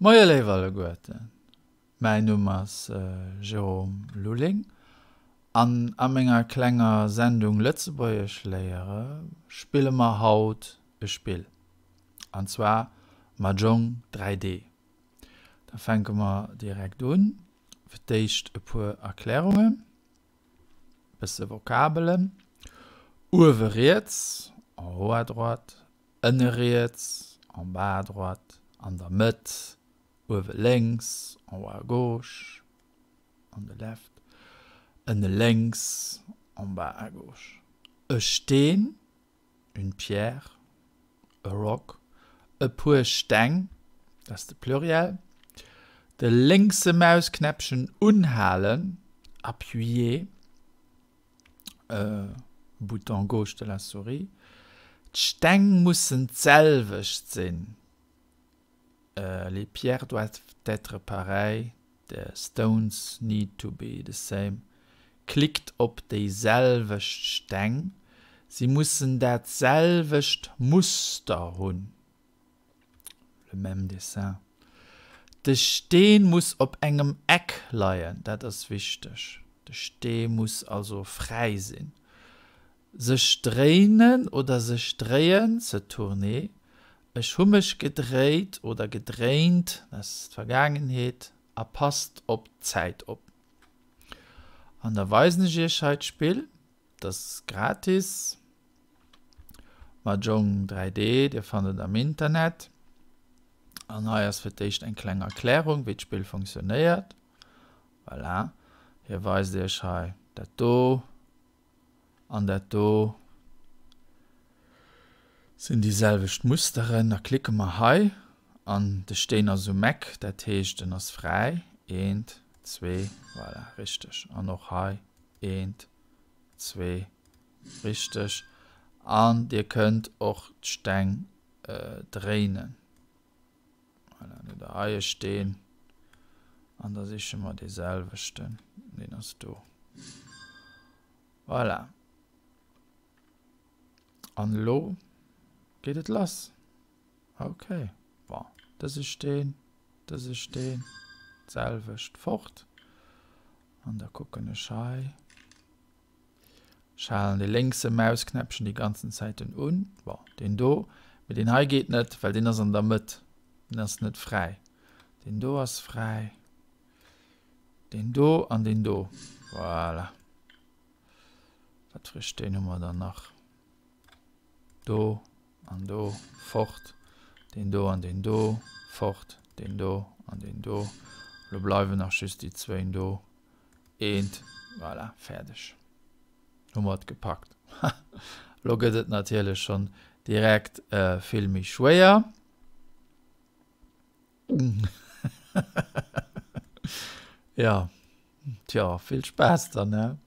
Moie léif alleguerten, mäin Numm ass Jérôme Lulling an a menger klenger Sendung Lëtzebuergesch léiere spille mer haut e Spill an zwar Mahjong 3D. Da fänke mer direkt un, fir d'éischt e puer Erklärungen, bësse Vokabelen, uewe riets, en haut à droite, Ënne riets, en bas à droite, an der Mëtt, uewe lénks, en haut à gauche, on the left, ënne lénks, en bas à gauche. E Steen, une pierre, a rock, e puer Steng, dat ass de Pluriel. De lénkse Mausknäppchen unhalen, appuyer. Bouton gauche de la souris, D'Steng mussen d'selwecht sinn, Les pierres doivent être pareilles, The stones need to be the same, Klickt op déi selwecht Steng, Si mussen dat selwecht Muster hunn. Le même dessin. De Steen muss op engem Eck leien, dat ass wichteg. De Stee muss also fräi sinn. Sech dréinen oder sech dréien, se tourner. Ech hu mech gedréit oder gedréint, dat ass d'Vergaangenheet, a passt op d'Zäit op. An da weisen ech iech hei d'Spill. Dat ass gratis. Mahjong 3D, dir fannt et am Internet. An hei ass fir d'éischt eng kleng Erklärung, wéi d'Spill funktionéiert. Voilà, hie weist iech hei dat do an dat do sinn déi selwecht Musteren. Da klicke mer hei an de Steen ass um Eck, dat heescht en ass fräi. Eent, zwee, voilà, richteg. An och hei eent, zwee, Richteg. An dir kënnt och d'Steng dréinen. Voilà, dann hutt der hei e Steen. An da siche mer dee selwechten. Deen ass do. Voilà. An elo geet et lass. Ok. Bon, dëse Steen, dëse Steen, d'selwecht fort. An da kucken ech hei. Ech halen de lénkse Mausknäppchen déi ganzen Zäiten un. Bon, deen do, mee deen hei geet net, well deen ass an der Mëtt. Deen ass net fräi. Deen do ass fräi. Deen do an deen do. Voilà. Wat fir e Steen hu mer dann nach? Do an do, fort. Deen do an deen do, fort. Deen do an deen do. Lo bleiwen nach just déi zwéin do. Eent, voilà, fäerdeg. Hu mer et gepackt. Lo gëtt et natierlech schonn direkt vill méi schwéier. Jo, tjo, vill Spaass dann, ne?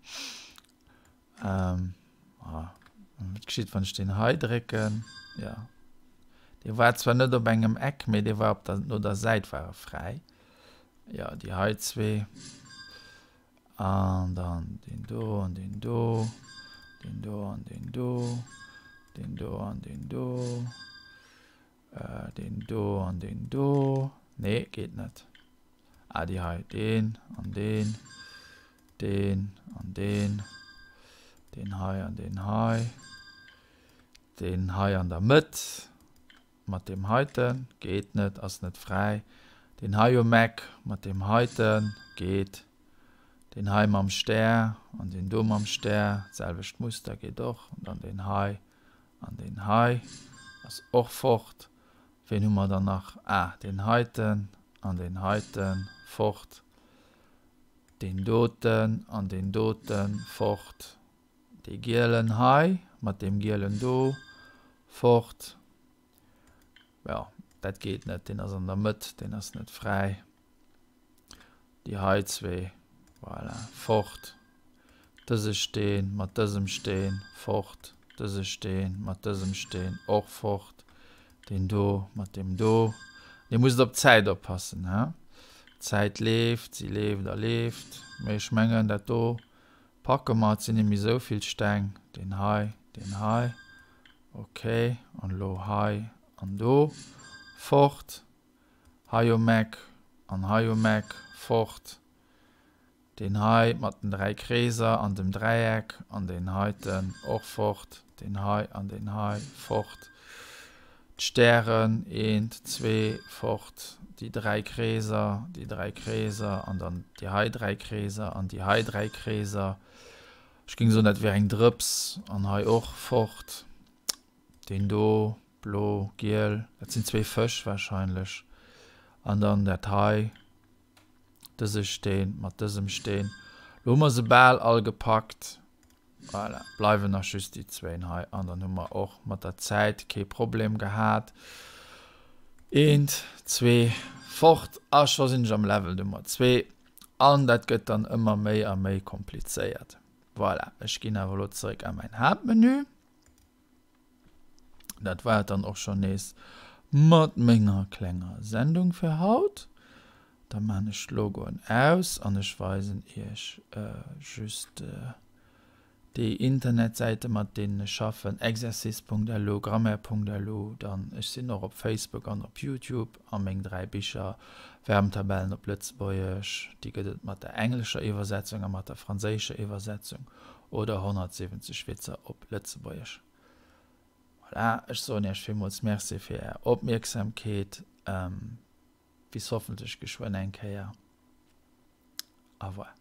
Wat geschitt, wann ech deen hei drécken? Jo, dee war zwar net op engem Eck, mee dee war op der, no der Säit war e fräi. Jo, déi hei zwee. An dann deen do an deen do. Deen do an deen do. Deen do an deen do. Äh, deen do an deen do. Nee, geet net. Ah, déi hei. Deen an deen. Deen an deen. Deen hei an deen hei. Deen hei an der Mëtt. Mat deem heiten, geet net, ass net fräi. Deen hei um Eck mat deem heiten, geet. Deen hei mam Stär an deen do mam Stär, d'selwecht Muster, geet och. An dann deen hei an deen hei ass och fort. Ween hu mer dann nach? Ah, deen heiten an deen heiten, fort. Deen doten an deen doten, fort. Dee gielen hei mat deem gielen do fort. Jo, dat geet net, deen ass an der Mëtt, deen ass net fräi. Déi hei zwee, voilà, fort. Dëse Steen mat dësem Steen fort, dëse Steen mat dësem Steen och fort, deen do mat deem do. Dir musst op d'Zäit oppassen, he? D'Zäit leeft, si leeft a leeft. Mee ech mengen, dat do Packe mer, et sinn nemmi sou vill Steng, deen hei, deen hei, ok, an elo hei an do, fort. Hei um Eck an hei um Eck fort. Deen hei mat den 3 Kreeser an dem Dräieck an deen heiten och fort, deen hei an deen hei fort, d'Stären, eent, zwee, fort, déi 3 Kreeser, déi 3 Kreeser an dann déi hei 3 Kreeser an déi hei 3 Kreeser. Ech géing soen, dat wär eng Drëps an hei och fort, deen do, blo, giel, dat sinn zwee Fësch wahrscheinlech an dann dat hei. Dëse Steen mat dësem Steen. Lo hu mer se bal all gepackt. Voilà, bleiwen nach just déi zwéin hei. An dann hu mer och mat der Zäit kee Problem gehat. Eent, zwee, fort. A scho sinn ech am Level Nummer zwee. An dat gëtt dann ëmmer méi a méi komplizéiert. Voilà, ech ginn awer elo zeréck a mäin Haaptmenü. Dat war et dann och schon nees mat menger klenger Sendung fir haut. Da maan ech d'Logoen aus an ech weisen iech just déi Internetsäite mat deenen ech schaffen, exercice.lu, grammaire.lu, dann ech sinn och op Facebook an op Youtube a meng 3 Bicher, Verbntabellen op Lëtzebuergesch, déi gëtt et mat der englescher Iwwersetzung a mat der franséischer Iwwersetzung. Oder 170 Witzer op Lëtzebuergesch. Voilà, ech soen Iech villmools Merci fir Är Opmierksamkeet. Bis hoffentlech geschwënn eng Kéier. Au revoir.